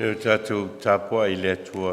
E o tatou tapuai i le Atua.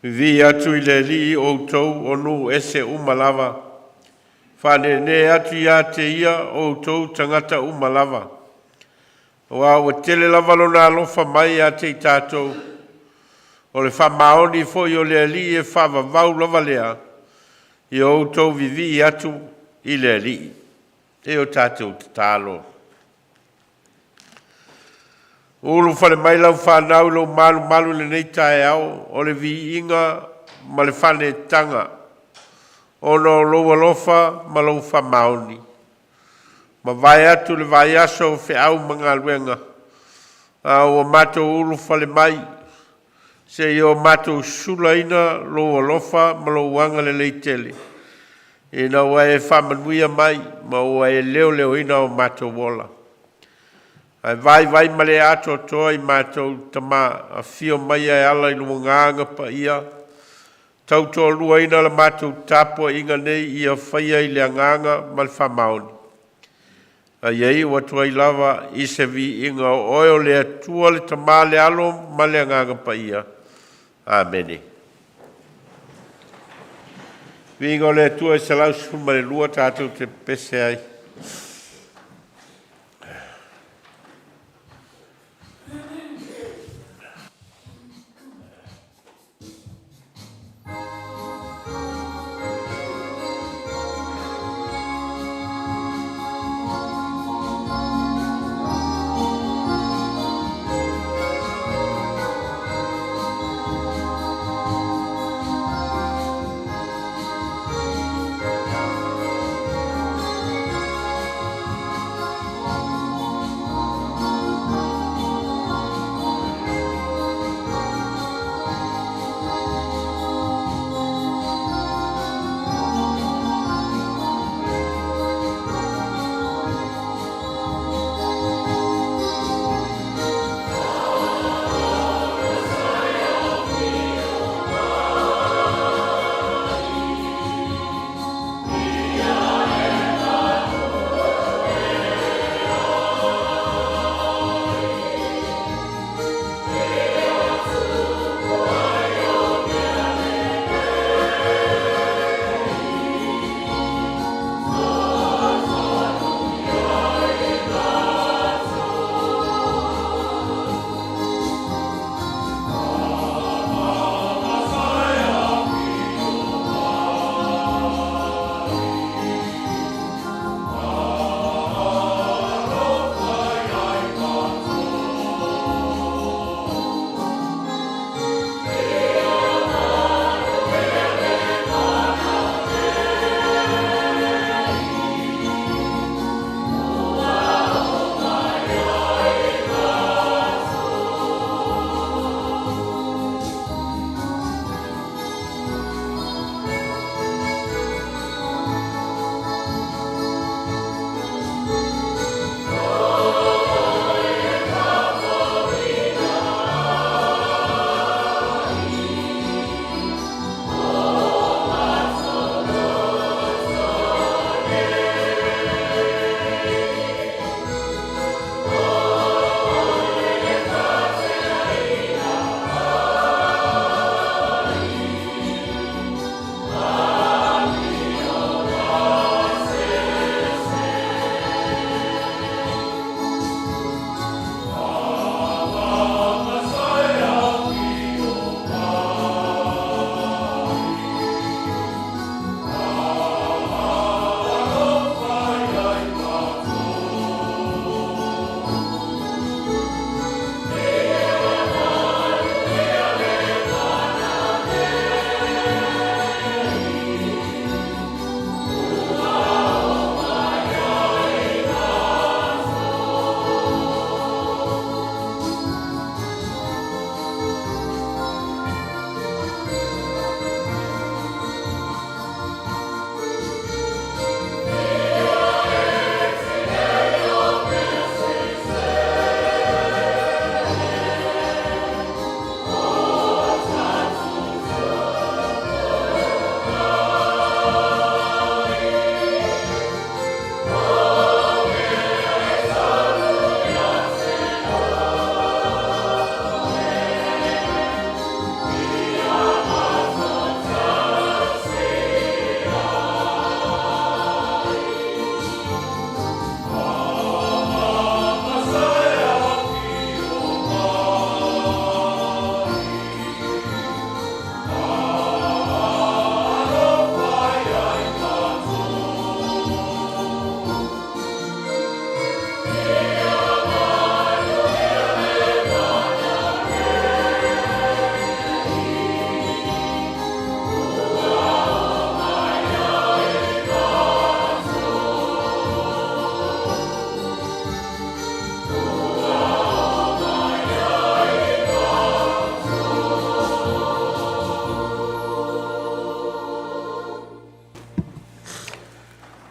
Vivii atu i le Alii outou o nuu ese uma lava, faaneenee atu ia te Ia o outou tagata uma lava, aua ua tele lava Lona alofa mai ia te i tatou, o le faamaoni foi o le Alii e faavavau lava lea. Ia outou vivii atu i le Alii. E o tatou tatalo. Ulufale mai lau fanau i lou malumalu i lenei taeao, o le viiga ma le faaneetaga ona o lou alofa ma lou faamaoni. Mavae atu le vaiaso o feau ma galuega, a ua matou ulufale mai seia o matou sulaina lou alofa ma lou agalelei tele, ina ua e faamanuia mai ma ua e leoleoina o matou ola. Ae vaivai ma le atoatoa i matou tama, afio mai e ala i lou Agaga Paia, tautoaluaina la matou tapuaiga nei, ia faia i le agaga ma le faamaoni, a ia iu atu ai lava i se viiga o Oe o le Atua, le Tama, le Alo ma le Agaga Paia. Amene. Viiga o le Atua e 112 tatou te pepese ai.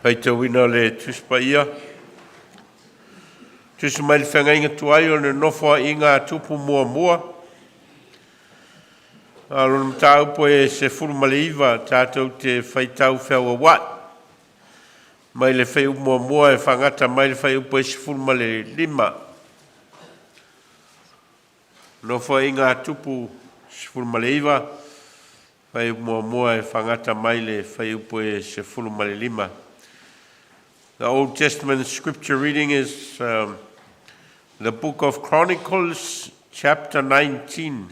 Faitauina o le Tusi Paia, tusi mai le Feagaiga Tuai o le Nofoaiga a Tupu Muamua, a o lona mataupu e 19 tatou te faitau feauauai mai le fuaiupu 1 e faagata mai le fuaiupu e 15. Nofoaiga a Tupu 19, fuaiupu 1 e faagata mai le fuaiupu e 15. The Old Testament scripture reading is the book of Chronicles, chapter 19.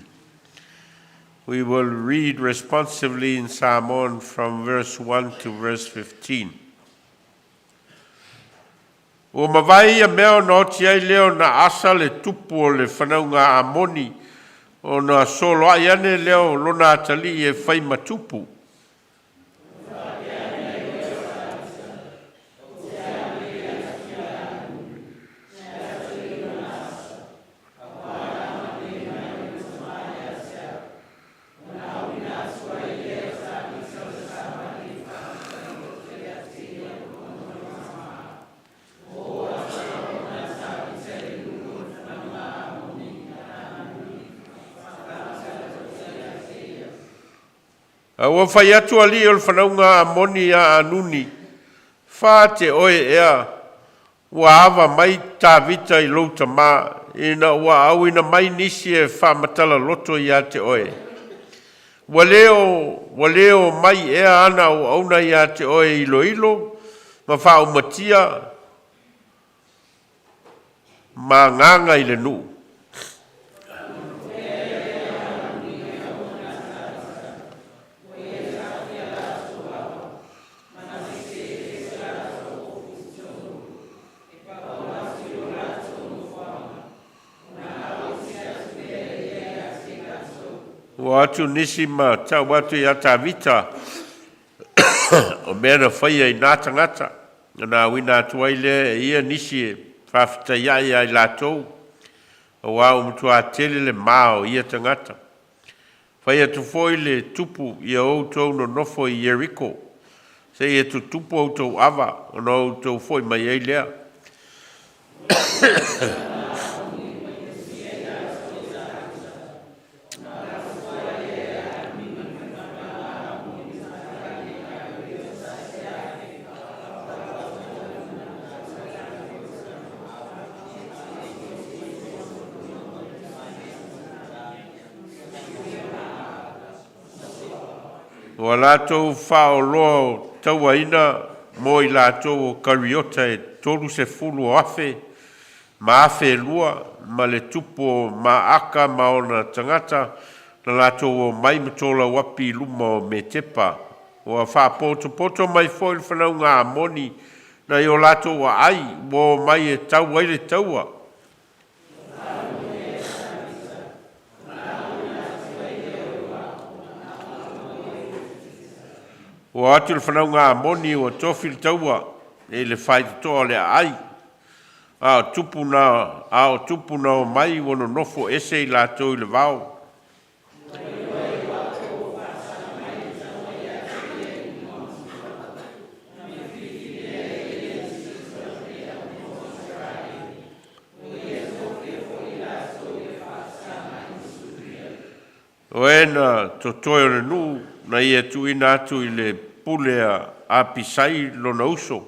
We will read responsively in Samoan from verse 1 to verse 15. Ua mavae ia mea ona oti ai lea o Naasa le tupu o le fanauga Amoni, ona soloai ane lea o lona atalii e fai ma tupu. A ua fai atu alii o le fanauga Amoni ia Anuni, “Fate oe ea ua ava mai Tavita i lou tamā, ina ua auina mai nisi e faamatala loto ia te oe. Ua le o mai ea ana auauna ia te oe e iloilo ma faaumatia ma agaga i le nuu.” Ua atu nisi ma tau atu ia Tavita o mea na faia i na tagata, na auina atu ai lea e ia nisi e faafetai ai latou, auā ua matuā tele le ma o ia tagata. Fai atu foi le tupu ia outou nonofo i Ieriko, seia tutupu a outou ava, ona outou foi mai ai lea. Ua latou faaoloa tauaina mo i latou o Kariota e 30,000 ma 2,000 ma le tupu o Maaka ma ona tagata na latou omai ma tolauapi i luma o Metepa. Ua faapotopoto mai foi le fanauga Amoni nai o latou aai ua omai e tau ai le taua. Ua atu le fanauga Amoni ua tofi le taua i le faitotoa o le aai, a o tupu na omai ua nonofo ese i latou i le vao. O e na totoe o le nuu na ia tuuina atu i le pule a Apisai lona uso,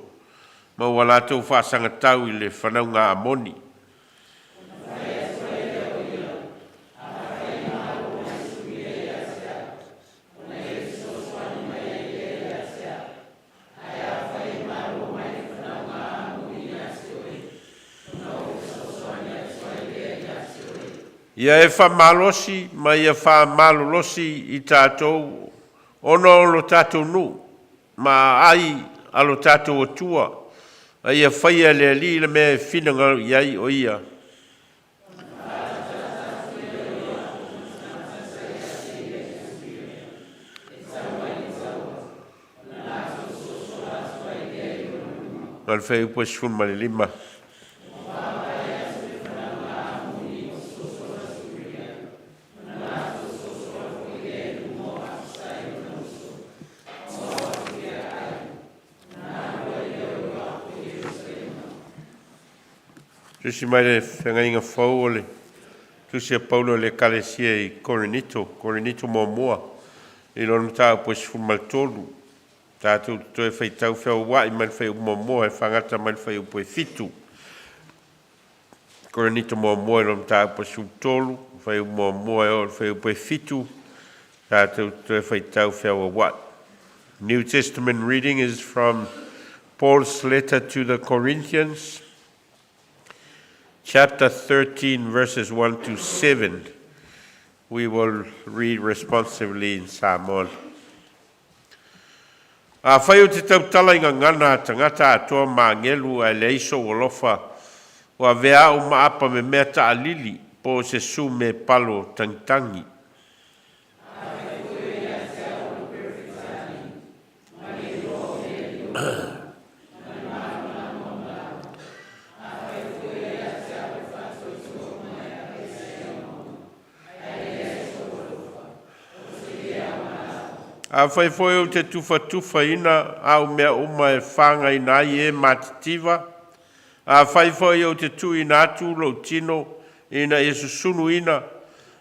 ma ua latou faasagatau i le fanauga Amoni. Ia e faamalosi ma ia faamalolosi i tatou ona o lo tatou nuu ma aai a lo tatou Atua, a ia faia e le Alii le mea e finagalo i ai o ia. Ma le fuaiupu e 15. Tusi mai le Feagaiga Fou o le Tusi a Paulo i le Ekalesia i Korinito, Korinito muamua i lona mataupu e 13. Tatou te toe faitau feauai mai le fuaiupu muamua e faagata mai le fuaiupu e 7. Korinito muamua i lona mataupu e 13, fuaiupu muamua e oo i le fuaiupu e 7, tatou te toe faitau feauauai. New Testament reading is from Paul's letter to the Corinthians, chapter 13, verses 1 to 7. We will read responsively in Samoan. Afai ou te tautala i gagana a tagata atoa ma agelu ae leai sou alofa, ua avea au ma apa memea taalili po o se su mepalo tagitagi. Afai foi ou te tufatufaina au mea uma e faagaina ai e matitiva, afai foi ou te tuuina atu lou tino ina ia susunuina,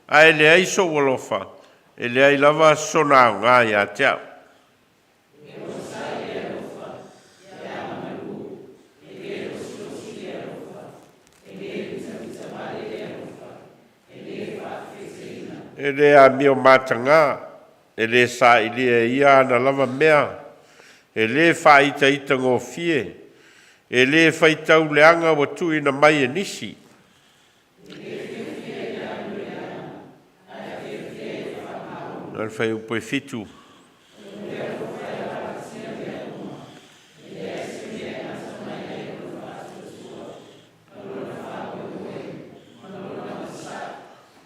ae leai sou alofa, e leai lava sona aoga ia te au. E le amio mataga, e le sailia e ia ana lava mea, e le faaitaitagofie, e le faitau leaga ua tuuina mai e nisi. O le fuaiupu e 7.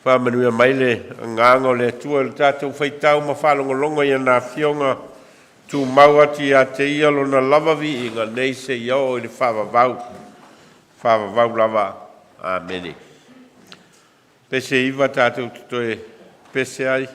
Faamanuia mai le agaga o le Atua i le tatou faitau ma faalogologo i ana afioga, tumau atu ia te ia lona lava viiga nei seia oo i le faavavau, faavavau lava. Amene. Pese 9 tatou te toe pese ai.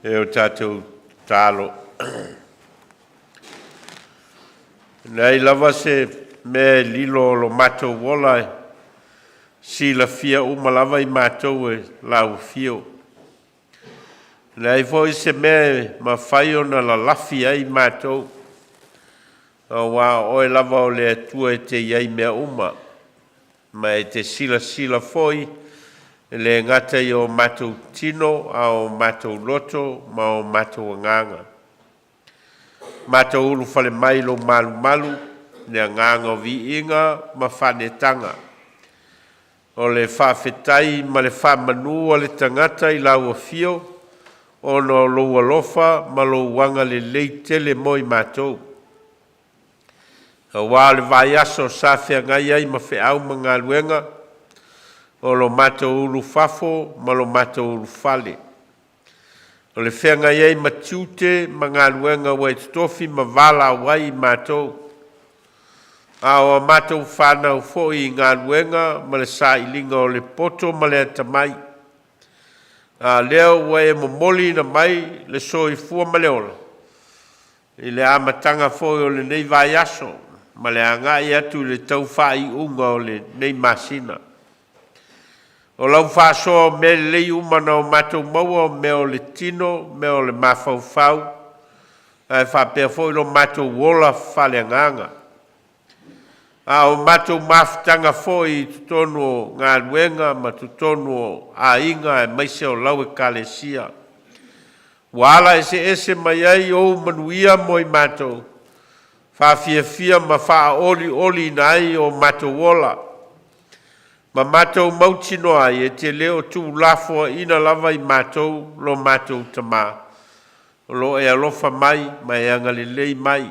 E o tatou tatalo. Leai lava se mea e lilo o lo matou ola e silafia uma lava i matou e lau afio. Leai foi se mea e mafai ona lalafi ai matou, aua o Oe lava o le Atua e te i ai i mea uma, ma e te silasila foi e le gata i o matou tino, a o matou loto ma o matou agaga. Matou ulufale mai i lou malumalu i le agaga o viiga ma faanetaga. O le faafetai ma le faamanu a le tagata i lau afio, ona o lou alofa ma lou agalelei tele mo i matou. Aua o le vaiaso sa feagai ai ma feau ma galuega, o lo matou ulufafo ma lo matou ulufale. O le feagai ai ma tiute ma galuega ua e totofi ma valaau ai i matou, a o a matou fanau foi i galuega ma le sailiga o le poto ma le atamai. A lea ua e momoliina mai le soifua ma le ola i le amataga foi o lenei vaiaso ma le agai atu i le tau faaiuga o lenei masina. O lau faasoa o mea lelei uma na o matou maua, o mea o le tino, mea o le mafaufau, ae faapea foi lo matou ola faaleagaga. A o matou mafutaga foi i totonu o galuega ma totonu o aiga aemaise o lau ekalesia, ua ala eseese mai ai ou manuia mo i matou, faafiafia ma faaolioliina ai o matou ola, ma matou mautinoa ai e te le o tuulafoaina lava i matou lo matou Tama, o lo o e alofa mai ma e agalelei mai,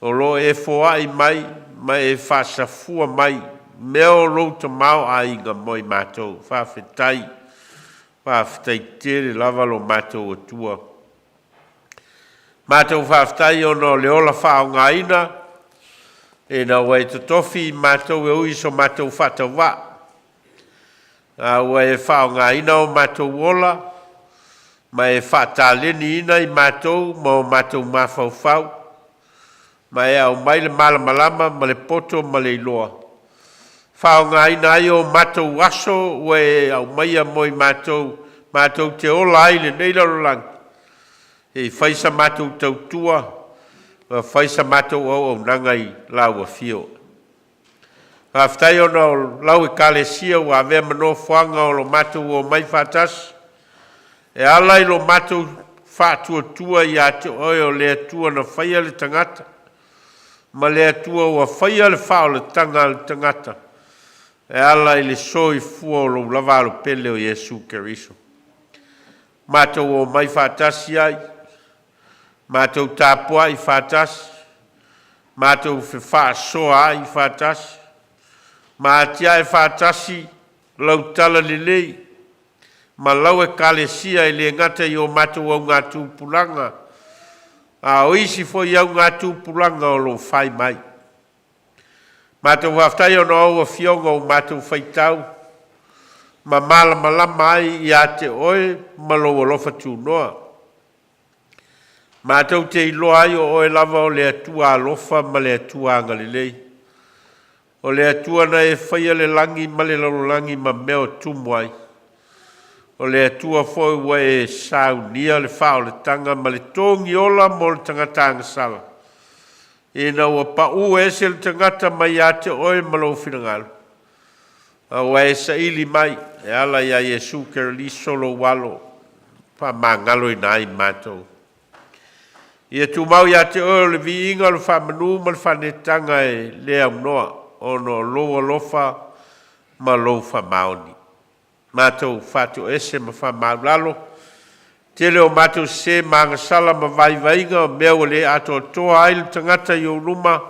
o lo o e foai mai ma e faasafua mai mea o lou tamaoaiga mo i matou. Faafetai, faafetai tele lava lo matou Atua. Matou faafetai ona o le ola faaaogaina ina ua e totofi i matou e ui i so matou faatauvaa, a ua e faaaogaina o matou ola ma e faataleniina i matou ma o matou mafaufau, ma e aumai le malamalama ma le poto ma le iloa, faaaogaina ai o matou aso ua e aumaia mo i matou, matou te ola ai i lenei lalolagi, e fai sa matou tautua ma fai sa matou auaunaga i lau afio. Faafetai ona o lau ekalesia ua avea ma nofoaga o lo matou omai faatasi, e ala i lo matou faatuatua ia te Oe o le Atua na faia le tagata, ma le Atua ua faia le faaolataga a le tagata, e ala i le soifua o lou lava Alo pele o Iesu Keriso. Matou omai faatasi ai, matou tapuai faatasi, matou fefaasoaai faatasi, ma atiae faatasi lau talalelei ma lau ekalesia e le gata i o matou augatupulaga, a o isi foi augatupulaga o lo o fai mai. Matou faafetai ona o au afioga ua matou faitau ma malamalama ai ia te Oe ma lou alofa tunoa. Matou te iloa ai o Oe lava o le Atua alofa ma le Atua agalelei, o le Atua na e faia le lagi ma le lalolagi ma mea o tumu ai. O le Atua foi ua e saunia le faaolataga ma le togiola mo le tagata agasala, ina ua pau ese le tagata mai ia te Oe ma lou finagalo, a ua e saili mai e ala iā Iesu Kereliso lou alo, faamagaloina ai matou. Ia tumau ia te Oe o le viiga o le faamanu ma le faaneetaga e le aunoa, ona o lou alofa ma lou faamaoni. Matou faatoese ma faamaualalo, tele o matou sese ma agasala ma vaivaiga o mea ua le atoatoa ai le tagata i ou luma,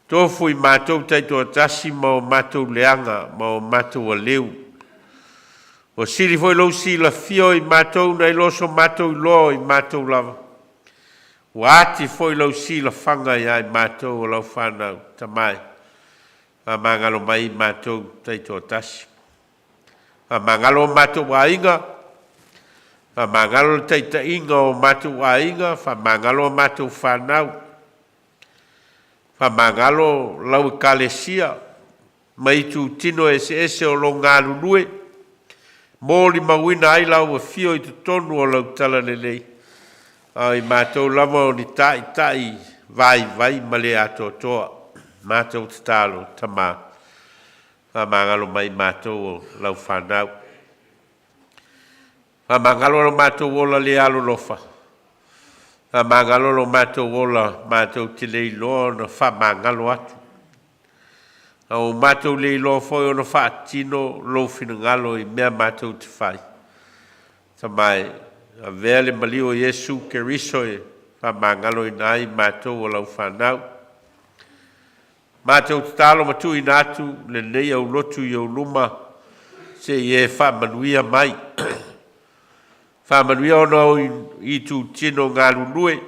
tofu i matou taitoatasi ma o matou leaga ma o matou aleu. Ua sili foi lou silafia o i matou nai lo so matou iloa o i matou lava. Ua ati foi lau silafaga ia i matou o lau fanau, Tama e, faamagalo mai i matou taitoatasi. Faamagalo o matou aiga, Faamagalo le taitaiga o matou aiga, faamagalo a matou fanau, faamagalo lau Ekalesia ma itutino eseese o lo o galulue, molimauina ai lau afio i totonu o lau talalelei, a o i matou lava o ni taitai vaivai ma le atoatoa. Matou tatalo, Tama, faamagalo mai i matou o lau fanau. Faamagalo lo matou ola le alolofa, faamagalo lo matou ola matou te le iloa ona faamagalo atu, a ua matou le iloa foi ona faatino lou finagalo i mea matou te fai. Tama e, avea le maliu o Iesu Keriso e faamagaloina ai matou o lau fanau. Matou tatalo ma tuuina atu lenei aulotu i ou luma se i e faamanuia mai. Faamanuia ona o itutino galulue,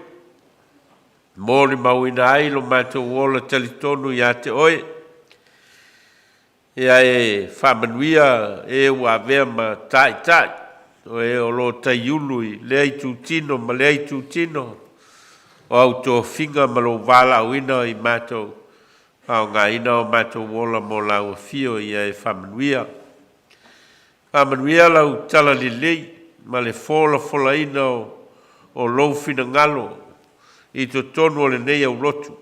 molimauina ai lo matou ola talitonu ia te oe. Ia e faamanuia e ua avea ma taitai, o e o lo o taiulu i lea itutino ma lea itutino o au tofiga ma lou valaauina i matou, faaaogaina o matou ola mo lau afio ia e faamanuia. Faamanuia lau talalelei ma le folafolaina o lou finagalo i totonu o lenei aulotu,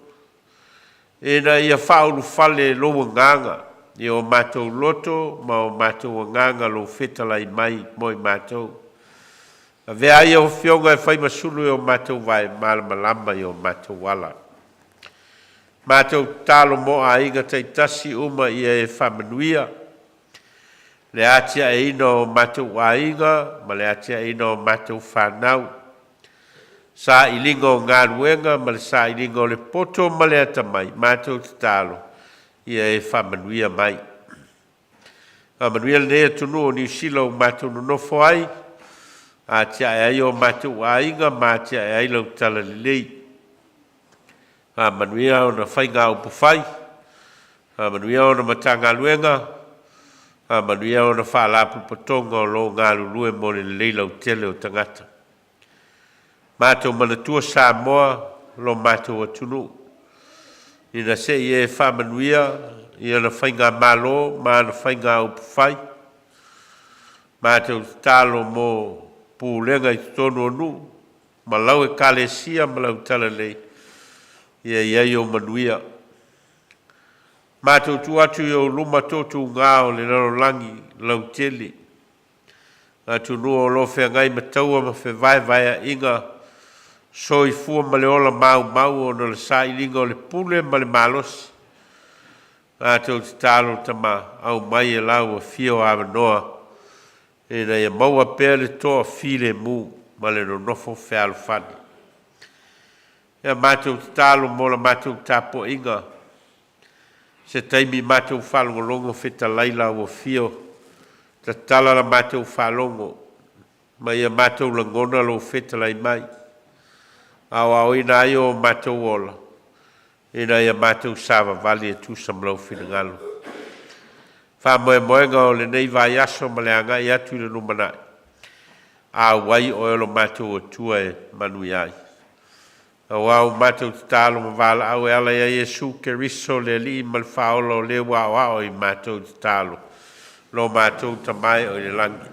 ina ia faaulufale lou agaga i o matou loto ma o matou agaga lou fetalai mai mo i matou. Avea ai lau Afioga e fai ma sulu e o matou vae malamalama i o matou ala. Matou tatalo mo aiga taitasi uma ia e faamanuia le atiaeina o matou aiga ma le atiaeina o matou fanau, sailiga o galuega ma le sailiga o le poto ma le atamai, matou tatalo ia e faamanuia mai. Faamanuia lenei atunuu o Niu Sila ua matou nonofo ai, atiae ai o matou aiga ma atiae ai lau talalelei. Faamanuia ona faiga upufai, faamanuia ona Matagaluega, faamanuia ona Faalapotopotoga o lo o galulue mo le lelei lautele o tagata. Matou manatua Samoa lo matou atunuu, ina se i e faamanuia i ana faigamalo ma ana faiga upufai. Matou tatalo mo pulega i totonu o nuu ma lau ekalesia ma lau talalelei, ia i ai ou manuia. Matou tuu atu i ou luma tootooga o le lalolagi lautele, atunuu o lo o feagai ma taua ma fevaevaeaiga, soifua ma le ola maumau ona o le sailiga o le pule ma le malosi. Matou tatalo Tama, aumai e lau afio avanoa ina ia maua pea le toafilemu ma le nonofo fealofani. Ia matou tatalo mo la matou tapuaiga, se taimi matou faalogologo fetalai lau afio, tatala la matou faalogo ma ia matou lagona lou fetalai mai, aoaoina ai o matou ola ina ia matou savavali e tusa ma lou finagalo. Faamoemoega o lenei vaiaso ma le agai atu i le lumanai, auai oe o lo matou Atua e manuia ai. Aua ua matou tatalo ma valaau e ala ia Iesu Keriso le Alii ma le Faaola o le ua aoao i matou tatalo, lo matou Tama e oo i le lagi.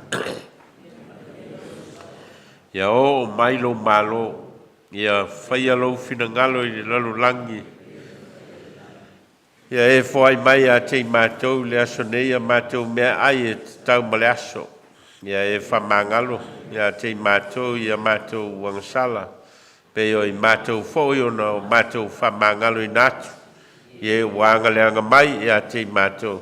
Ia oo mai lou malo, ia faia lou finagalo i le lalolagi, ia e foai mai ia te i matou i le aso nei a matou meaai e tatau ma le aso. Ia e faamagalo ia te i matou i a matou agasala, pei o i matou foi ona o matou faamagaloina atu i e ua agaleaga mai ia te i matou.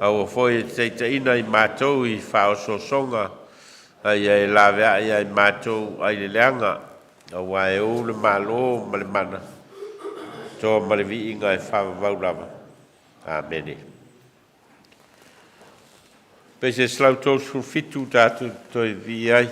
Aua foi e te taitaiina i matou i faaosoosoga, a ia e laveai ia i matou ai le leaga, aua e ou le malo ma le mana, toa ma le viiga e faavavau lava. Amene. Pese 137 tatou toe vivii ai.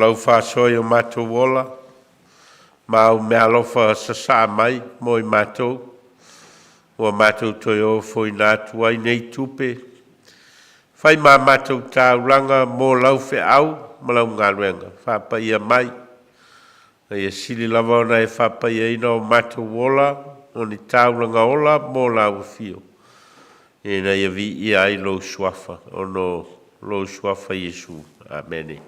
lau faasoa i o matou ola, ma au meaalofa sasaa mai mo i matou, ua matou toe ofoina atu ai nei tupe, fai ma matou taulaga mo lau feau ma lau galuega. Faapaia mai, a ia sili lava ona e faapaiaina o matou ola o ni taulaga ola mo lau afio, ina ia viia ai lou suafa, ona o lou suafa Iesu. Amene.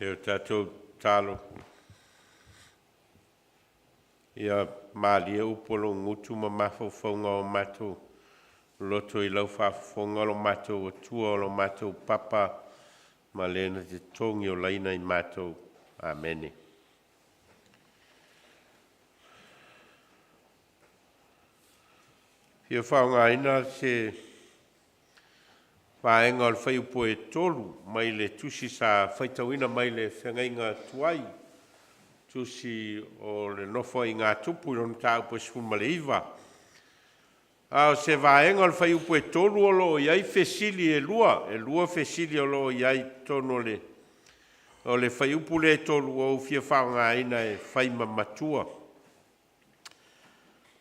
E o tatou tatalo ia malie upu a lou gutu ma mafaufauga o matou loto i lau faafofoga, lo matou Atua, o lo matou Papa, ma le na te togiolaina i matou. Amene. Fia faaaogaina se vaega o le fuaiupu e 3 mai le tusi sa faitauina mai le feagaiga tuai, tusi o le Nofoaiga a Tupu i lona mataupu e 19. A o se vaega o le fuaiupu e 3 o lo o i ai fesili e lua, e lua fesili o lo o i ai i totonu o le fuaiupu lea e 3 ua ou fia faaaogaina e fai ma matua.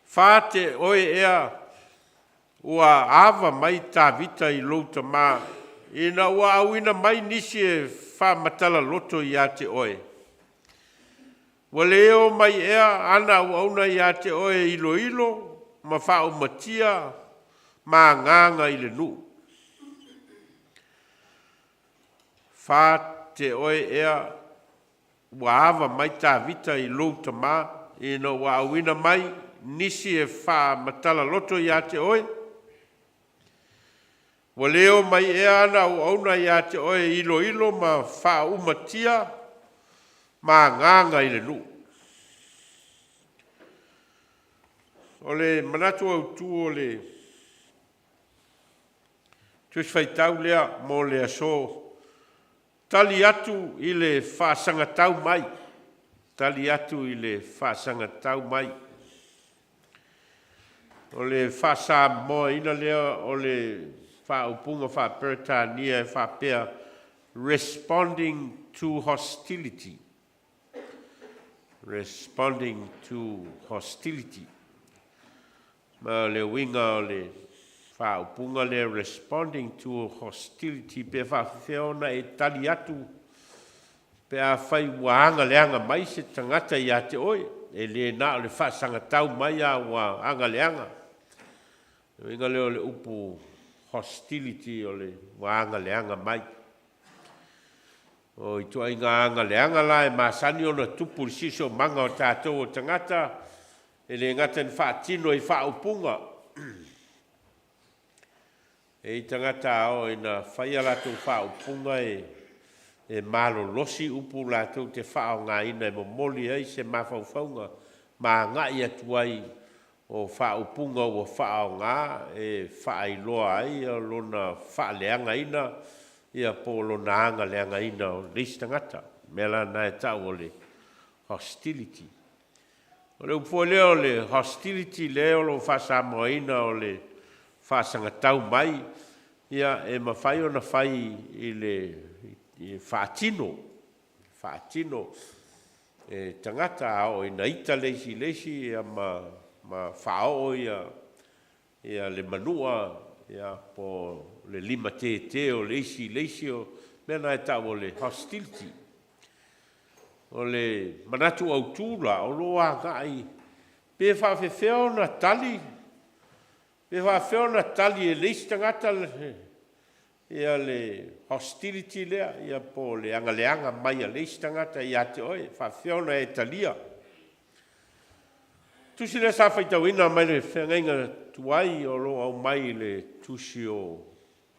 Fate oe ea ua ava mai Tavita i lou tama ina ua auina mai nisi e faamatala loto ia te oe? Ua le o mai ea ana auauna ia te oe e iloilo ma faaumatia ma agaga i le nuu? Fate oe ea ua ava mai Tavita i lou tama ina ua auina mai nisi e faamatala loto ia te oe? Ua le o mai ea ana auauna ia te oe e iloilo ma faaumatia ma agaga i le nuu? O le manatu autu o le Tusi Faitau lea mo le aso, tali atu i le faasagatau mai, tali atu i le faasagatau mai. O le faasamoaina lea o le faaupuga faa-Peretania e faapea, responding to hostility, responding to hostility. Ma o le uiga o le faaupuga lea responding to hostility, pe faafefea ona e tali atu pe afai ua agaleaga mai se tagata ia te oe, e le na o le faasagatau mai a ua agaleaga. O le uiga lea o le upu hostility, o le ua agaleaga mai. O ituaiga agaleaga la e masani ona tupu i le siosiomaga o tatou o tagata, e le gata ina faatino i faaupuga. E i ai tagata a oo ina fai a latou faaupuga e malolosi upu latou te faaaogaina e momoli ai se mafaufauga ma agai atu ai o faaupuga ua faaaoga e faailoa ai lona faaleagaina po o lona agaleagaina o le isi tagata. O le mea la lena e tau o le hostility. O le upu foi lea o le hostility lea o lo o faasamoaina o le faasagatau mai, ia e mafai ona fai i le faatino, faatino e tagata a oo ina ita le isi i le isi ma faaoo le manua po o le limatete o le isi i le isi, o le mea lena e tau o le hostility. O le manatu autu la, o lo o agai pe faapefea ona tali, pe faapefea ona tali e le isi tagata. ia le hostility lea, ia po o le agaleaga mai a le isi tagata ia te oe, e faapefea ona e talia. Tusi lea sa faitauina mai le feagaiga tuai o lo o aumai i le tusi o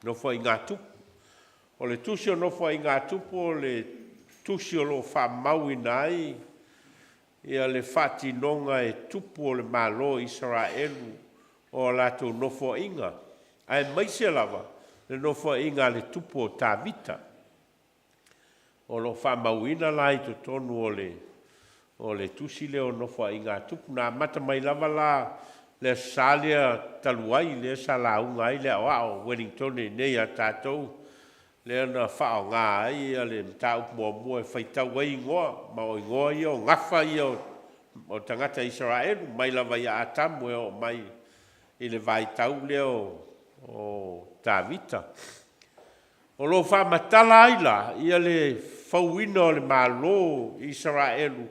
Nofoaiga a Tupu. O le tusi o Nofoaiga a Tupu o le tusi o lo o faamauina ai ia le faatinoga e tupu o le Malo o Isaraelu o a latou nofoaiga, aemaise lava le nofoaiga a le tupu o Tavita. O lo o faamauina la i totonu o le o le tusi lea o Nofoaiga a Tupu. Na amata mai lava la le Aso Sa lea talu ai, lea sa lauga ai le Aoao Ueligitone i inei ia tatou, lea na faaaoga ai le mataupu muamua e faitau ai igoa, ma o igoa ia o gafa ia o tagata Isaraelu mai lava ia Atamu e oo mai i le vaitau lea o Tavita. O lo o faamatala ai la ia le fauina o le Malo o Isaraelu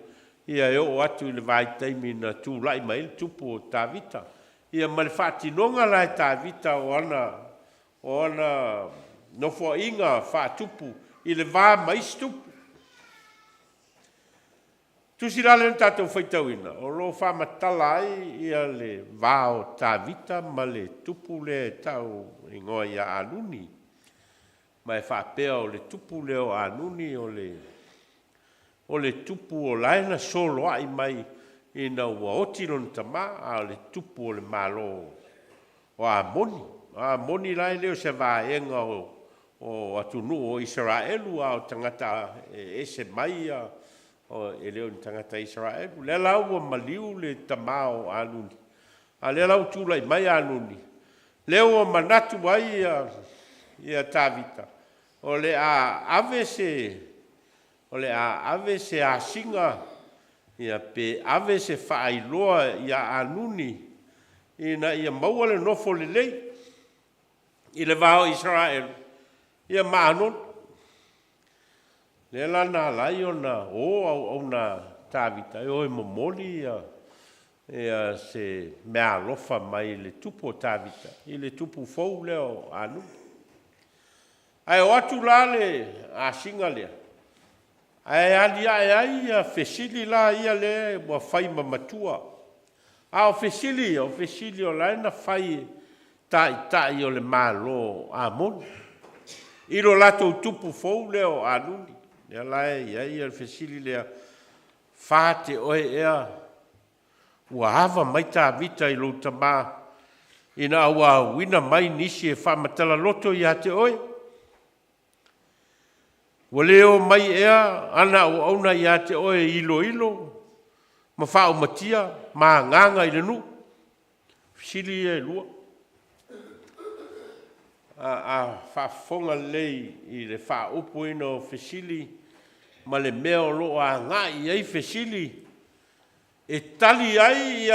ia e oo atu i le vaitaimi na tulai mai ai le tupu o Tavita, ia ma le faatinoga la e Tavita o ana o ana nofoaiga faatupu i le va ma isi tupu. Tusi la lea na tatou faitauina, o lo o faamatala ai ia le va o Tavita ma le tupu lea e tau igoa ia Anuni. Ma e faapea o le tupu lea o Anuni o le o le tupu o la e na soloai mai ina ua oti lona tama, a o le tupu o le Malo o Amoni. O Amoni la e le o se vaega o o atunuu o Isaraelu, a o tagata e ese mai ia, e le o ni tagata Isaraelu. O lea la ua maliu le tama o Anuni, a o lea la ua tulai mai Anuni, lea ua manatu ai ia Tavita, o le a ave se, o le a ave se asiga pe ave se faailoa ia Anuni ina ia maua le nofo lelei i le va o Isaraelu ia ma Amoni. Lea la na ala ai ona o auauna a Tavita e o e momoli se meaalofa mai le tupu o Tavita i le tupu fou lea o Anuni. Ae o atu la le asiga lea, ae aliae ai fesili la ia lea ua fai ma matua. A o fesili ia, o fesili o la e na fai e taitai o le Malo o Amoni i lo latou tupu fou lea o Anuni. Lea la e i ai le fesili lea, fate oe ea ua ava mai Tavita i lou tama ina auauina mai nisi e faamatala loto ia te oe? Ua le omai ea ana auauna ia te oe e iloilo ma faaumatia ma agaga i le nuu? Fesili ia e lua. A faafofoga lelei i le faaupuina o fesili ma le mea o lo o agai i ai fesili, e tali ai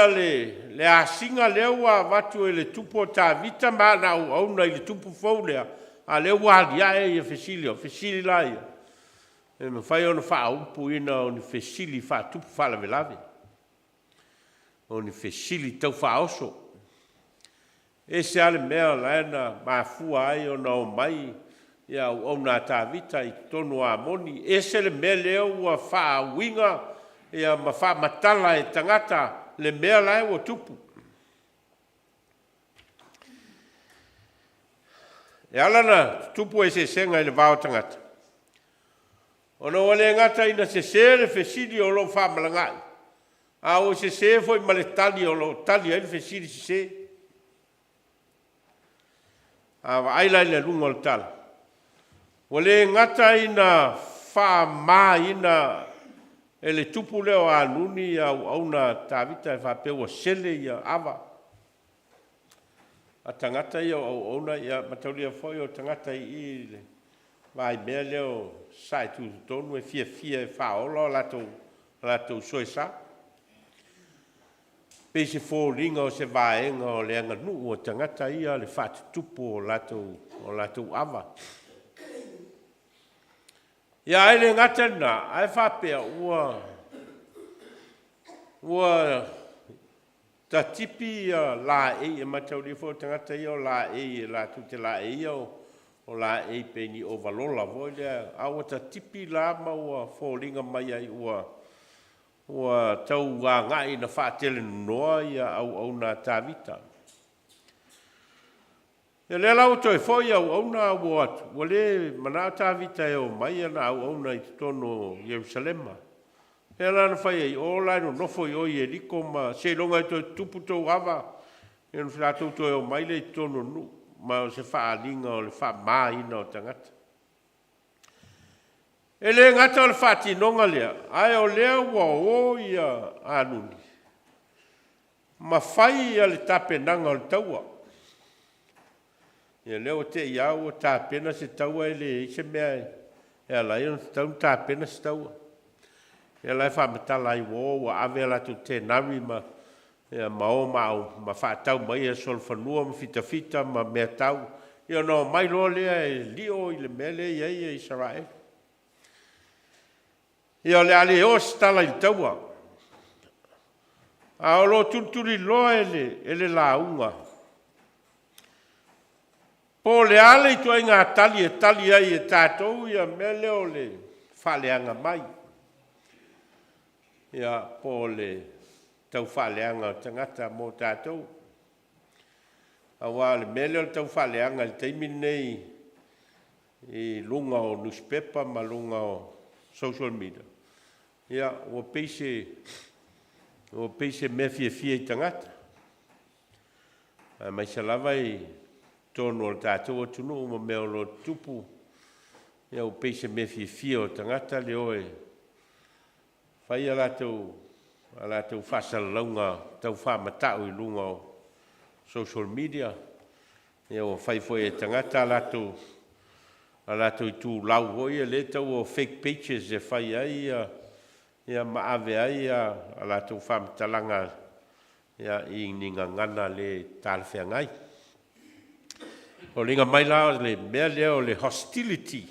le asiga lea ua avatu e le tupu o Tavita ma ana auauna i le tupu fou lea, a o lea ua aliae fesili ia. O fesili la ia, e mafai ona faaupuina o ni fesili faatupu faalavelave, o ni fesili tau faaoso. E ese lava le mea o la e na mafua ai ona omai auauna a Tavita i totonu o Amoni, ese le mea lea ua faauiga ma faamatala e tagata le mea la e ua tupu. E ala ona tutupu eseesega i le va o tagata, ona ua le gata ina sese le fesili o lo o faamalaga'i, a ua sese foi ma le tali o lo o tali ai le fesili sese. A vaai la i le aluga o le tala, ua le gata ina faamamaina e le tupu lea o Anuni ia auauna a Tavita e faapea ua sele ava a tagata ia o auauna, ia mataulia foi o tagata i i i le vaimea lea o Sasae Tutotonu e fiafia e faaola o latou soesa. E pei se foliga o se vaega o le aganuu a tagata ia le faatutupu o latou ava. Ia ae le gata i lena, ae faapea ua ua tatipi laei, e mataulia foi o tagata ia o laei e latou te laeia o o laei pe ni ovalola foi lea, a ua tatipi la ma ua foliga mai ai ua ua tau agai ina faatelenonoa ia auauna a Tavita. Ia lea la ua toe foi auauna a ua o atu, ua le manao Tavita e o mai ana auauna i totonu o Ierusalema. Lea la na fai ai, o la e nonofo i o i Ieriko ma seiloga e toe tutupu tou ava, ia ona latou toe o mai lea i totonu o le nuu, ma o se faaaliga o le faamamaina o tagata. E le gata o le faatinoga lea, ae o lea ua o ia Anuni ma fai ia le tapenaga o le taua. Ia lea ua te i lava ua tapena se taua e leai se mea e ala ai ona tatau ona tapena se taua. Lea la e faamatala ai ua o ua ave a latou tenari ma ia ma o ma au ma faatau mai ia solofanua ma fitafita ma meatau, ia ona omai loa lea e lio i le mea lea e i ai Isaraelu. Ia o le a le oo se tala i le taua, a o lo o tulituliloa e le, e le lauga po o le a le ituaiga tali e tali ai e tatou ia mea lea o le faaleaga mai, ia po o le taufaaleaga o tagata mo tatou. Aua o le mea lea o le taufaaleaga i le taimi lenei i luga o nusipepa ma luga o social media, ia ua pei se ua pei se mea fiafia i tagata, aemaise lava i totonu o le tatou atunuu ma mea o lo o tutupu, ia ua pei se mea fiafia o tagata le o e fai a latou a latou faasalalauga tau faamata'u i luga o social media. Ia ua fai foi e tagata a latou a latou itulau foi ia lea e taua o fake pages e fai ai ia ia ma ave ai a latou faamatalaga ia i ni gagana le talafeagai. Foliga mai la o le mea lea o le hostility,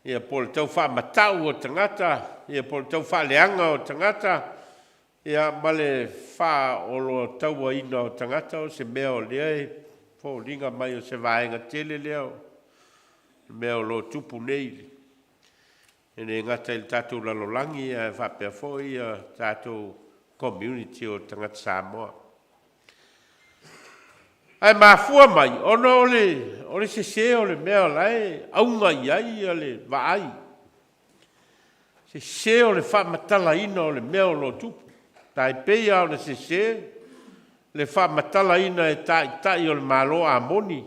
ia po o le tau faamata'u o tagata, ia po o le tau faaleaga o tagata, ia ma le faaoloatauaina o tagata, o se mea o lea e foliga mai o se vaega tele lea o le mea o lo o tupu nei, e le gata i le tatou lalolagi ae faapea foi ia tatou community o tagata Samoa. Ae mafua mai ona o le o le sese o le mea o la e auga i ai le vaai, sese o le faamatalaina o le mea o lo o tupu. Tai pei lava ona sese le faamatalaina e taitai o le Malo Amoni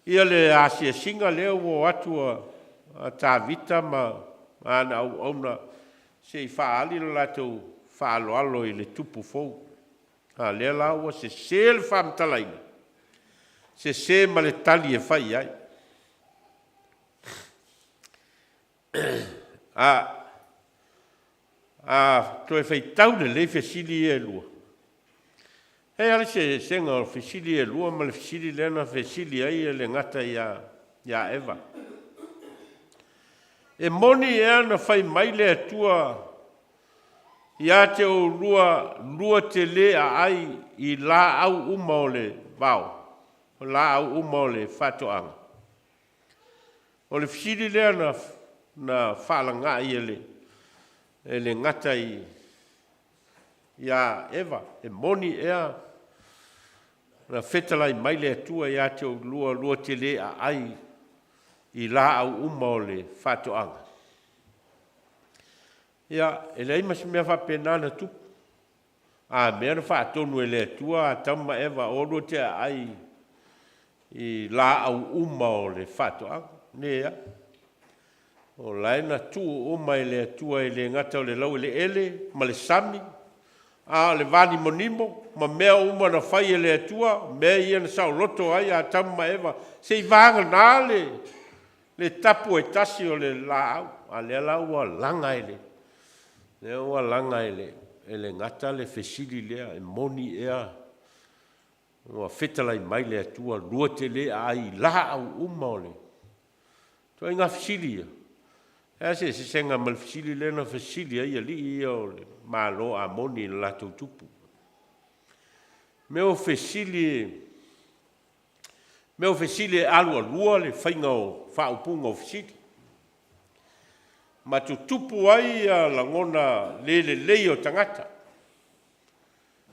ia le asiasiga lea ua o atu a Tavita ma ana auauna se i faaali lo latou faaaloalo i le tupu fou. A lea la ua sese le faamatalaina, sese ma le tali e fai i ai. A a toe faitau lelei fesili ia e lua, e i ai lava le eseesega o fesili ia e lua ma le fesili lea na fesili ai le gata ia ia Eva. E moni ea na fai mai le Atua ia te oulua lua te le aai i laau uma o le vao, o laau uma o le faatoaga? O le fesili lea na na faalaga'i e le e le gata i ia Eva, e moni ea na fetalai mai le Atua ia te oulua lua te le aai i laau uma o le faatoaga? Ia, e leai ma se mea faapena na tupu. A mea na faatonu e le Atua Atamu ma Eva, o lua te aai i laau uma o le faatoaga? Leai. O la e na tuu uma e le Atua e le gata o le laueleele ma le sami, a o le vanimonimo ma mea uma na fai e le Atua, mea ia na saoloto ai Atamu ma Eva, seivagana le le tapu e tasi o le laau. A lea la ua laga e le lea ua laga e le e le gata le fesili lea, e moni ea ua fetalai mai le Atua lua te le aai i laau uma o le ituaiga fesili ia? E a se eseesega ma le fesili lea na fesili ai alii ia o le Malo Amoni i le latou tupu? Mea o fesili e. Mea o fesili e alualua le faiga o faaupuga o fesili, ma tutupu ai lagona le lelei o tagata,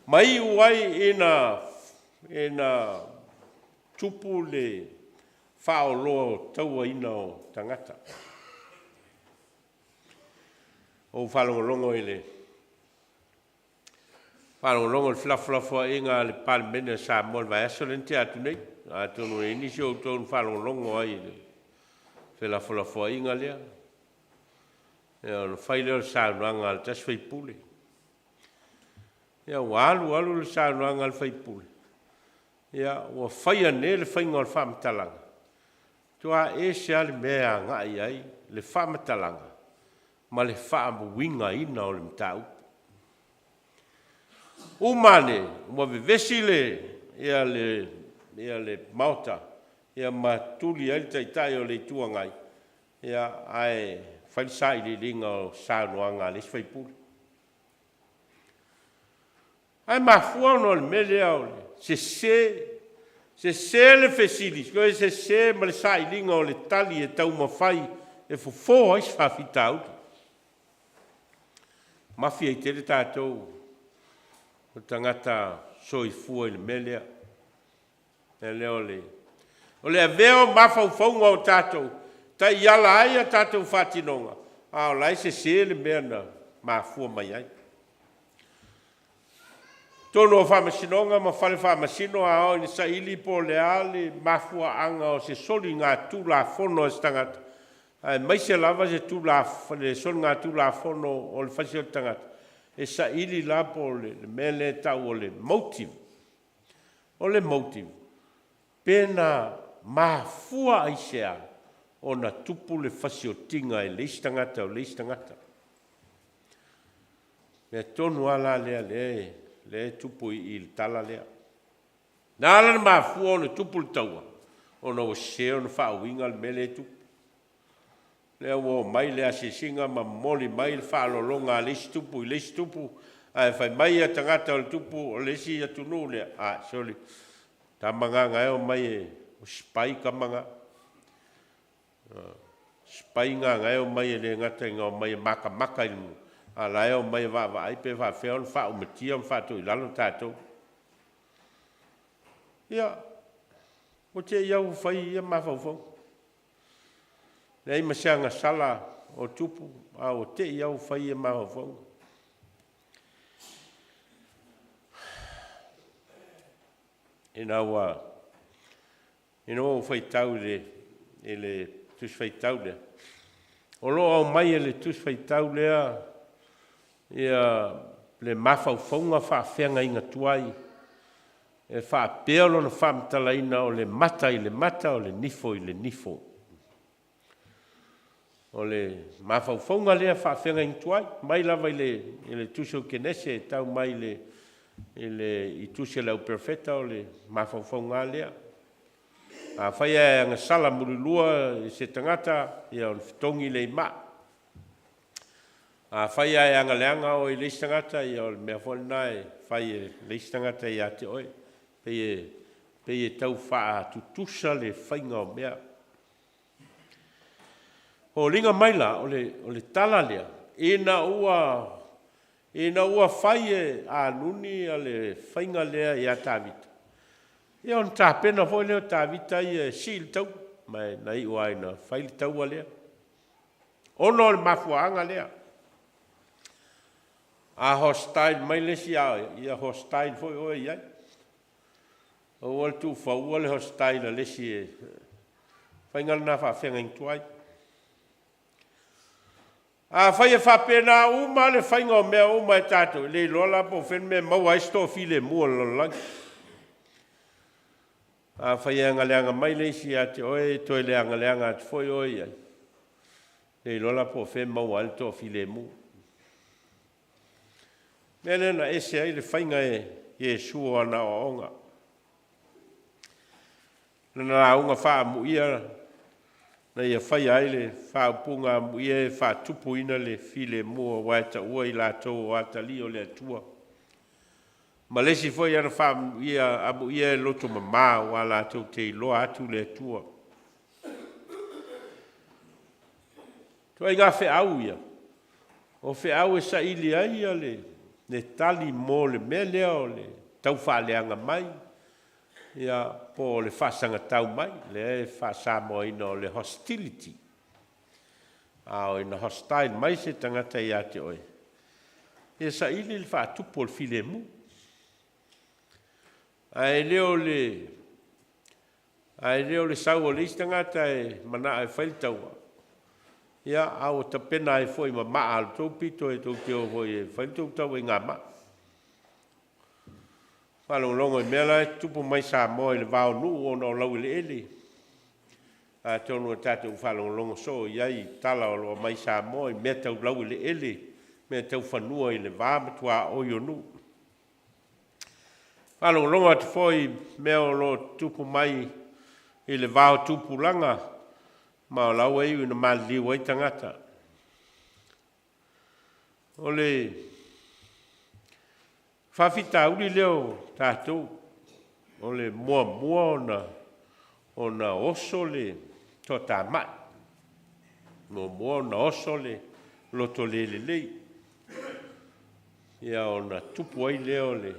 ma iu ai ina tupu le faaoloatauaina o tagata. Ua ou faalogologo i le felafolafoaiga a le Palemene a Samoa i le vaiaso lea na tea atu nei, atonu e i ai nisi o outou na faalogologo ai i le felafolafoaiga lea. Ia ona fai lea o le saunoaga a le tasi sui usufono. Ia ua alu alu le saunoaga a le sui usufono, ia ua faia nei le faiga o le faamatalaga, matua ese lava le mea e agai i ai le faamatalaga ma le faauigaina o le mataupu. Uma ane ua vevesi le Maota ma tuli ai le Taitai o le Itu Agai ae fai le sailiiliga o saunoaga a le isi sui usufono. Ae mafua ona o le mea lea o le sese, sese le fesili, toe sese ma le sailiga o le tali e taumafai e fofo ai se faafitauli. Mafi ai tele tatou o tagata soifua i le mea lea. O le mea lea o le avea o mafaufauga o tatou e taiala ai a tatou faatinoga, a o la e sese le mea na mafua mai ai. O totonu o faamasinoga ma fale faamasino, a oo ina saili po o le a le mafuaaga o se soligatulafono a se tagata, aemaise lava le soligatulafono o le fasi o le tagata, e saili la po o le mea lea e tau o le motive. O le motive, pe na mafua aisea ona tupu le fasiotiga e le isi tagata o le isi tagata. O le mea tonu lava la lea lea e tupu i le tala lea. Na ala ona mafua ona tupu le taua, ona ua sese ona faauiga le mea lea e tupu. Lea ua omai le asiasiga ma momoli mai le faaaloaloga a le isi tupu i le isi tupu, ae fai mai tagata o le tupu o le isi atunuu lea, “A, sole, tama na na e omai o spy tama na. Spy na na e omai e le gata ina omai e matamata i le nuu, a o la e omai e vaavaai pe faapefea ona faaumatia ma faatoilalo tatou.” Ia, ua te i lava ua fai i ia mafaufauga. Leai ma se agasala o tupu, a ua te i lava ua fai ia mafaufauga. Ina ua ou faitau i le Tusi Faitau lea, o lo o aumai e le Tusi Faitau lea le mafaufauga faafeagaiga tuai e faapea lona faamatalaina, o le mata i le mata, o le nifo i le nifo. O le mafaufauga lea faafeagaiga tuai, mai lava i le Tusi o Kenese e tau mai i Tusi a le Au Perofeta, o le mafaufauga lava lea. Afai e agasala mulilua i se tagata, ia ona fetogi lea i maa. Afai ae aga leaga oe i le isi tagata, ia o le mea foi lena e fai e le isi tagata ia te oe. E pei e tau faatutusa le faiga o mea. Foliga mai la o le tala lea, ina ua fai e Anuni le faiga lea ia Tavita, ia ona tapena foi lea o Tavita ia e sii le taua, ma na iu lava ina fai le taua lea, ona o le mafuaaga lea. A hostile mai le isi ia oe, ia hostile foi oe i ai. Aua le tuufaua le hostile a le isi, e faiga lena faafeagaiga tuai. Afai e faapena uma le faiga o mea uma e tatou, e le iloa la po o fea le mea e maua ai se toafilemu o le lalolagi. Afai e agaleaga mai le isi ia te oe, e toe leagaleaga atu foi oe i ai, le iloa la po o fea e maua ai le toafilemu. O le mea lea na ese ai le faiga e Iesu o ana aoaoga. Lana lauga faaamuia na ia faia ai le faaupuga amuia e faatupuina le filemu, aua e taua i latou o atalii o le Atua. Ma le isi foi ana faaamuia, amuia e loto mamā, aua latou te iloa atu le Atua. Ituaiga feau ia, o feau e saili ai ia le, le tali mo le mea lea o le taufaaleaga mai, ia, po o le faasagatau mai, lea e faa-Samoaina o le hostility. A o ina hostile mai se tagata ia te oe, ia saili le faatupu o le filemu. Ae le o le ae le o le sau o le isi tagata e manao e fai le taua, ia, a ua tapena ai foi ma maa a le tou pito e tou te o foi e fai le tou taua i gamaa. Faalogologo i mea la e tutupu mai Samoa i le va o nuu ona o laueleele. Atonu ua tatou faalogologo soo i ai i tala o lo o aumai Samoa i mea tau laueleele, mea tau fanua i le va ma tuaoi o nuu. Faalogologo atu foi i mea o lo o tutupu mai i le va o tupulaga ma o la ua iu ina maliliu ai tagata. O le faafitauli lea o tatou, o le muamua ona ona oso le toatamai, muamua ona oso le loto le lelei, ia ona tupu ai lea o le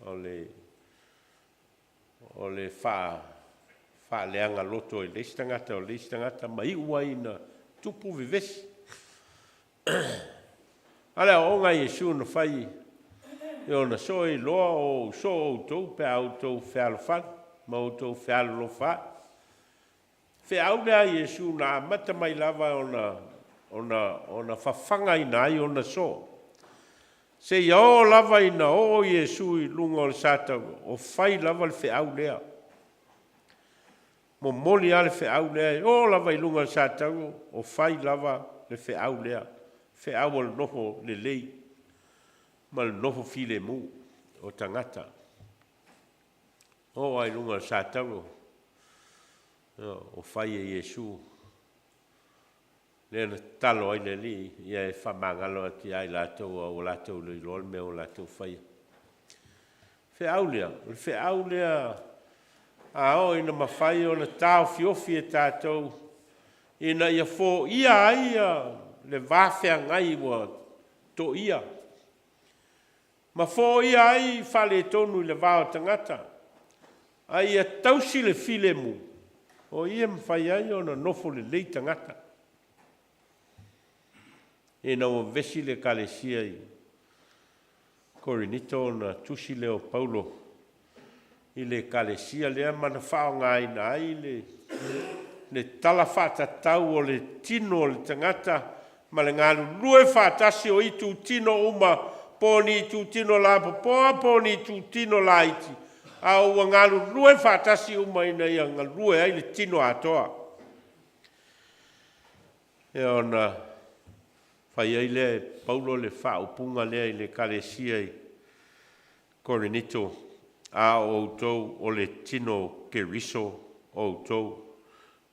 o le o le faaleaga loto e le isi tagata o le isi tagata ma iu ai ina tupu vevesi. A o le aoaoga a Iesu na fai i ona soo, e iloa o ou soo outou pe a outou fealofani ma outou fealolofaai. Feau lea a Iesu na amata mai lava ona ona ona fafagaina ai ona soo, seia oo lava ina oo Iesu i luga o le satauro, o fai lava le feau lea. Momoli lava le feau lea e oo lava i luga o le satauro, o fai lava le feau lea, feau o le nofo lelei ma le nofo filemu o tagata. Oo lava i luga o le satauro o fai e Iesu, lea na tatalo ai le Alii, ia e faamagalo atu ia i latou a ua latou le iloa le mea ua latou faia. Feau lea, o le feau lea a oo ina mafai ona taofiofi e tatou ina ia foia ai le va feagai ua toia ma foia ai faaletonu i le va o tagata, a ia tausi le filemu, o i e mafai ai ona nofo lelei tagata. Ina ua vevesi le Ekalesia i Korinito ona tusi lea o Paulo i le Ekalesia lea ma na faaaogaina ai le le tala faatatau o le tino o le tagata ma le galulue faatasi o itutino uma, po o ni itutino lapopoa po o ni itutino laiti, a ua galulue faatasi uma ina ia galue ai le tino atoa. Ia ona fai ai lea e Paulo le faaupuga lea i le Ekalesia i Korinito, A o outou o le tino o Keriso outou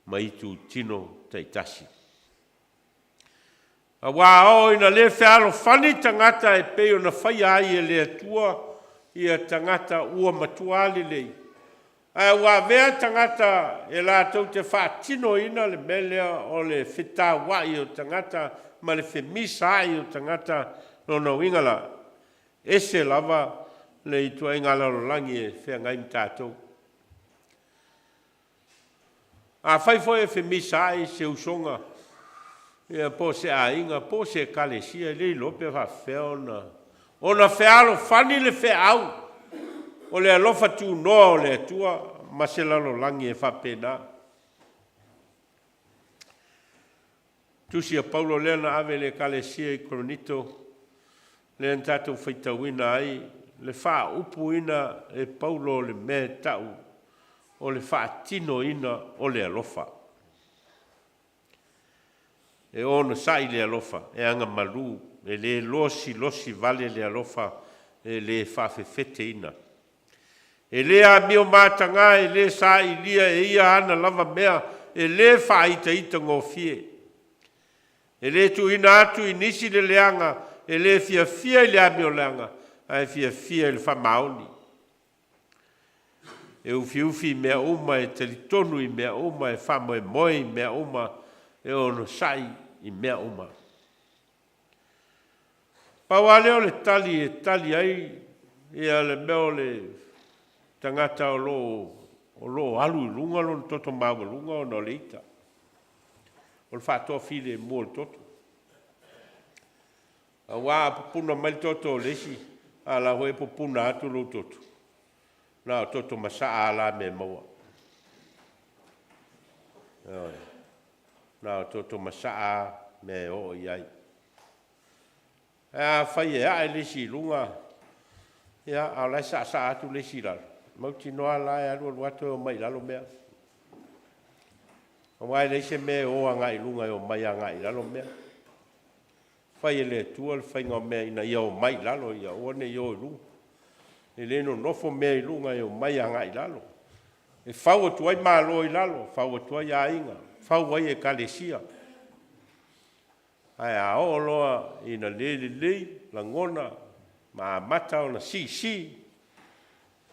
ma itutino taitasi. Aua a oo ina le fealofani tagata e pei ona faia ai e le Atua ia tagata ua matua lelei, ae ua avea tagata e latou te faatinoina le mea lea o le fetauai o tagata ma le femisaai o tagata, lona uiga la, ese lava le ituaiga lalolagi e feagai ma tatou. Afai foi e femisaai se usoga ia po o se aiga po o se ekalesia, e le iloa pe faapefea ona ona fealofani le feau o le alofa tunoa o le Atua ma se lalolagi e faapena. Tusi a Paulo lea na ave i le Ekalesia i Korinito, lea na tatou faitauina ai le faaupuina e Paulo o le mea e tau o le faatinoina o le alofa. E onosai le alofa, e agamalu, e le losilosi vale le alofa, e le faafefeteina. E le amio mataga, e le sailia e ia ana lava mea, e le faaitaitagofie. E le tuuina atu i nisi le leaga, e le fiafia i le amioleaga, ae fiafia i le faamaoni. E ufiufi i mea uma, e talitonu i mea uma, e faamoemoe i mea uma, e onosai i mea uma. Pau lava lea o le tali e tali ai ia le mea o le tagata o lo o lo o alu i luga lona toto maualuga ona o le ita. O le faatoafilemu o le toto. Aua a pupuna mai le toto o le isi, a o la foi e pupuna atu lou toto, na o toto masaa lava la mea e maua. Ioe. Na o toto masaa lava mea e oo i ai. Ae afai e ae le isi i luga, ia, a o la e saasaa atu le isi i lalo, mautinoa la e alu alu lava toe omai i lalo mea. Aua e leai se mea e o agai i luga e omai agai i lalo mea. Fai e le Atua le faiga o mea ina ia omai i lalo ia aua ne i o i luga. E le nonofo mea i luga e omai agai i lalo. E fau atu ai Malo i lalo, fau atu ai aiga, fau ai ekalesia. Ae a oo loa ina le lelei lagona ma amata ona siisii,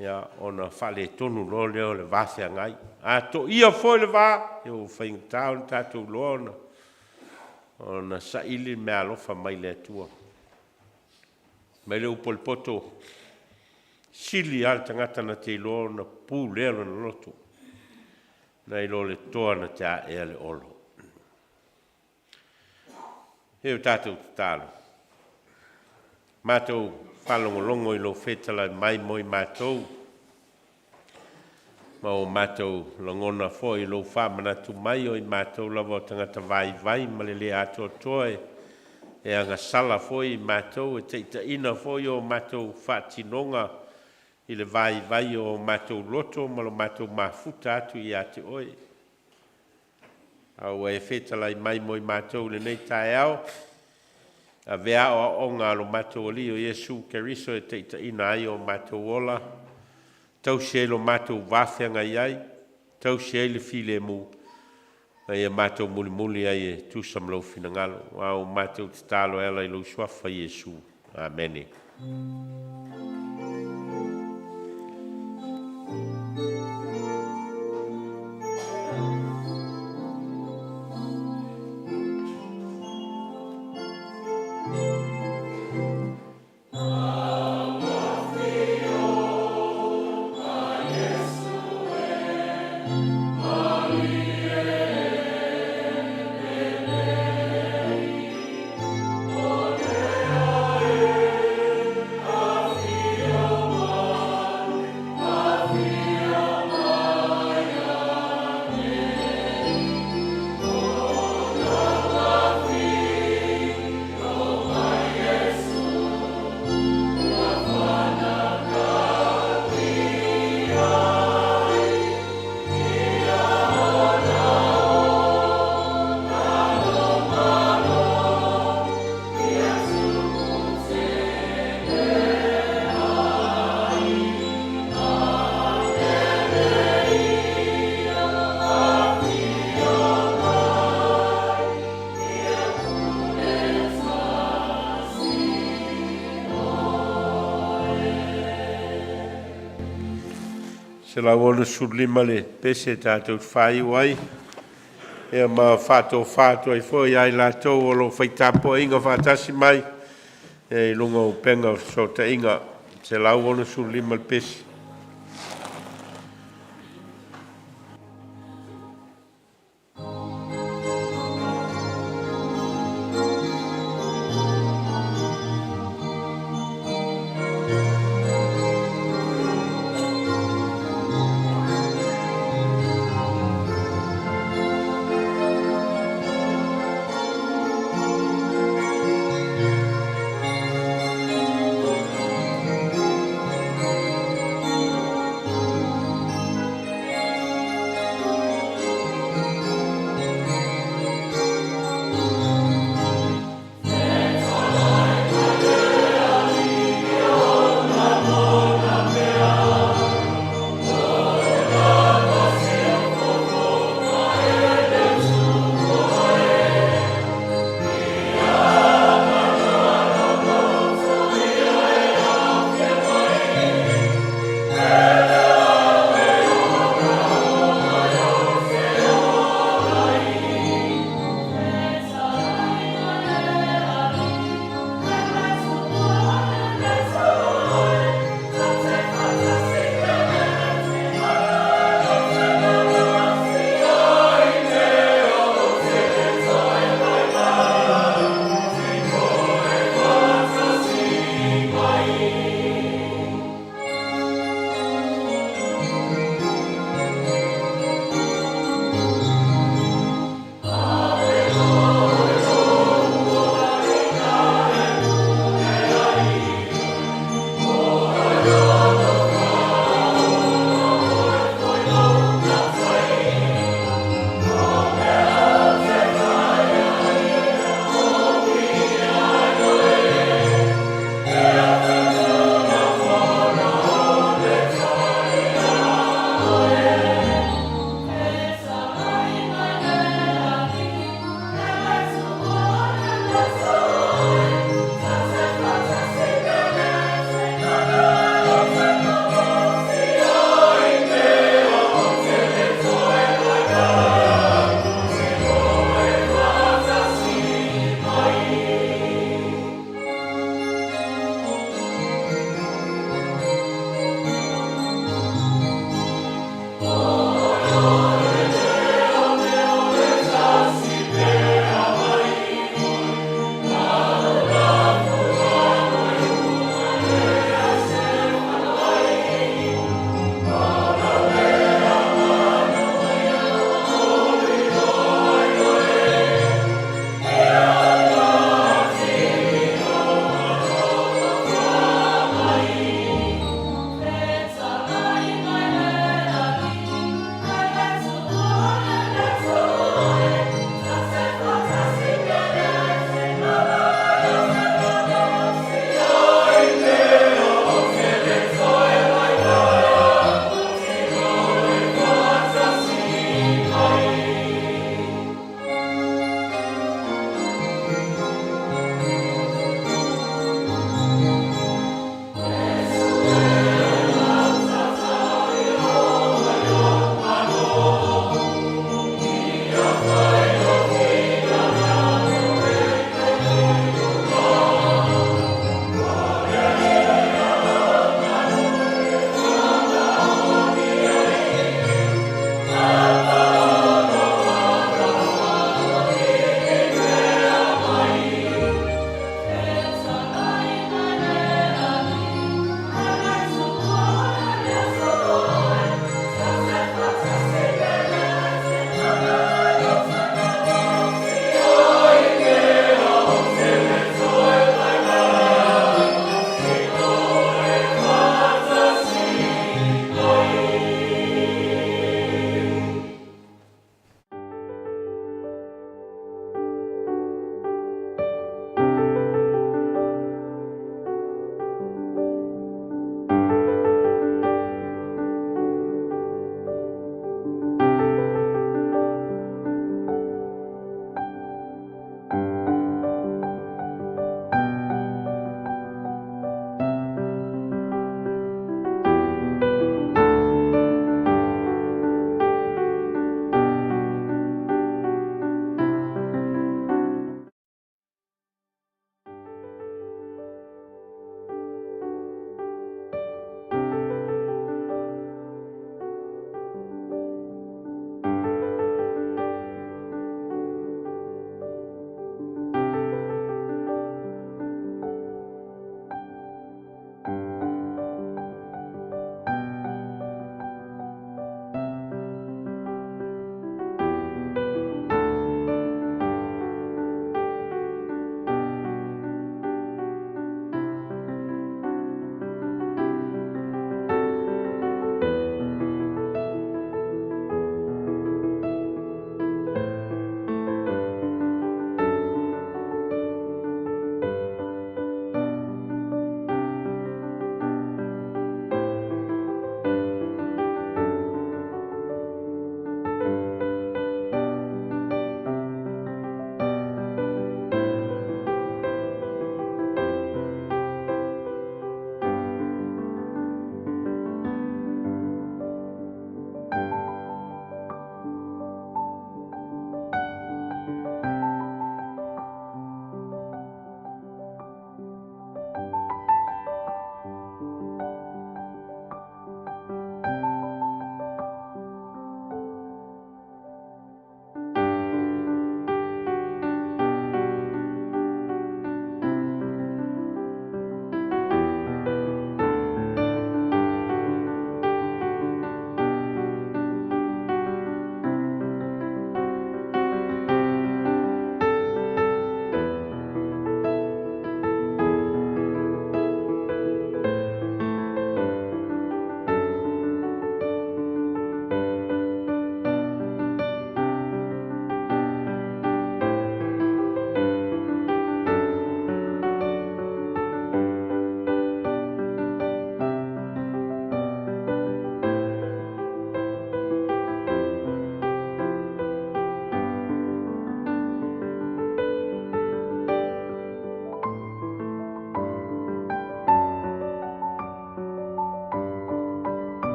ia ona faaletonu loa lea o le va feagai. A toia foi le va, ia ua faigata ona tatou iloa ona saili le meaalofa mai le Atua. Fai mai le upu a le poto, sili lava le tagata na te iloa ona pulea lona loto, nai lo le toa na te aea le olo. Se i o tatou tatalo. Matou faalogologo i lou fetalai mai mo i matou, ma o matou lagona foi i lou faamanatu mai o i matou lava o tagata vaivai ma le le atoatoa e agasala foi i matou e taitaiina foi o matou faatinoga i le vaivai o o matou loto ma lo matou mafuta atu ia te oe. A ua e fetalai mai mo i matou i lenei taeao, avea aoaoga a lo matou Alii o Iesu Keriso e taitaiina ai o matou ola, tausi ai lo matou va feagai ai, tausi ai le filemu, ma ia matou mulimuli ai e tusa ma lou finagalo. Aua ua matou tatalo e ala i lou suafa Iesu. Amene. 165 le pese tatou te faaiu ai, ia ma faatofa atu ai foi ia i latou o lo o fai tapuaiga faatasi mai i luga o upega o fesootaiga. 165 le pese.